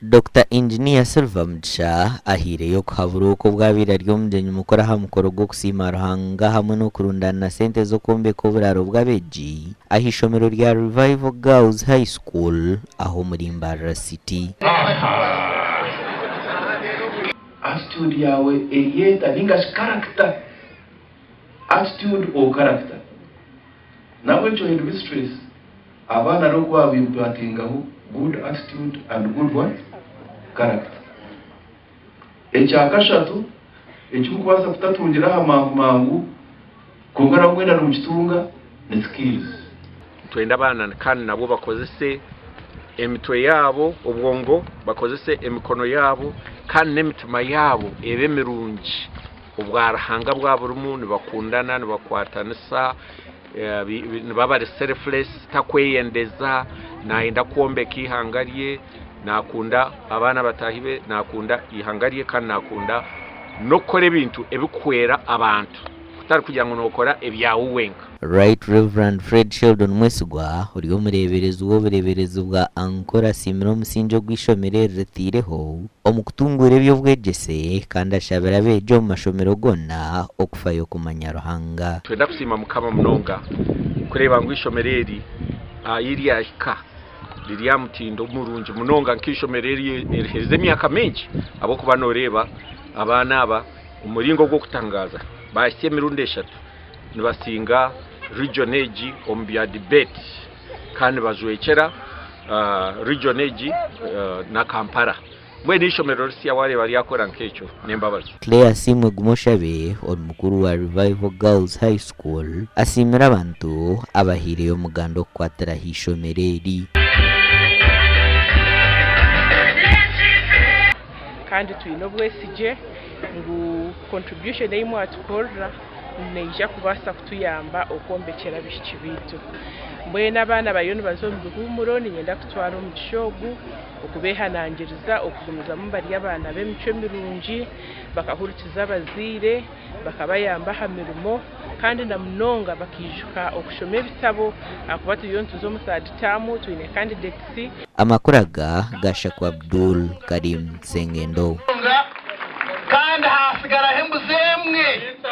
Dokita Engineer Silver Mugisha ahaireyo okuhabura oku obu abaire ari omugyenyi mukuru aha mukoro gw'okusiima Ruhanga hamwe n'okurundaanira sente z'okwombeka oburaaro bw'abeegi aha ishomero rya Revival Girls High School aha omuri Mbarara City. Attitude yaawe eri eta ninga shi character, attitude or character. Nahabwekyo headmistress abaana n'oku aba impartingaho good attitude and good what? Character. Ekya kashatu eki mukubaasa kutatungira aha mangu mangu kwonka nabwo mwena nimukitunga ni skills. Nitwenda abaana kandi nabwo bakozese emitwe yaabo, obwongo, bakozese emikono yaabo kandi n'emitima yaabo ebe mirungi. Obwaruhanga bwaba burimu nibakundana, nibakwatanisa, nibaba bari selfless, takweyendeza, nayenda kwombeka eihanga rye, nakunda abaana bataahi be, nakunda eihanga rye kandi nakunda n'okukora ebintu ebirikuhwera abantu kutari kugira ngu nokora ebyawe wenka. Right Rev. Fred Sheldon Mwesigwa ori omureeberezi w'obureeberezi bwa Ankore asiimire omusingye ogu eishomero eri ritaireho omu kutunguura eby'obwegyese kandi ashabire abeegi omu mashomero goona okufayo kumanya Ruhanga. Twenda kusiima Mukama munonga kureeba ngu eishomero eri ahi ryahika riri aha mutindo murungi munonga nk'eishomero eriherize emyaka mingi ahabw'okuba nooreeba abaana aba omu muringo gw'okutangaaza baahitsya emirundi eshatu. Nibasinga region egi omu bya debate kandi nibajwekyera region egi na Kampala. Mbwenu eishomero risya wareeba ryakora nk'ekyo n'embabazi. Claire Asiimwe Gumoshabe ori mukuru wa Revival Girls High School asiimire abantu abahaireyo omuganda okukwatira aha ishomero eri. Kandi twine obwesigye ngu contribution ei mwatukorera neija kubaasa kutuyamba okwombekyera abaishiki baitu. Mbwenu abaana bariyo nibaza omu bihuumuro niinyenda kutwara omugisha ogu okubeehanangiriza okugumizamu bari abaana b'emicwe mirungi, bakahurikiza abazaire, bakabayamba aha mirimo kandi na munonga bakaijuka okushoma ebitabo ahakuba turiyo nituza omu third term twine candidates. Amakuru aga gashakwa Abdul Karim Sengendo. Kandi haatsigaraho embuzi emwe.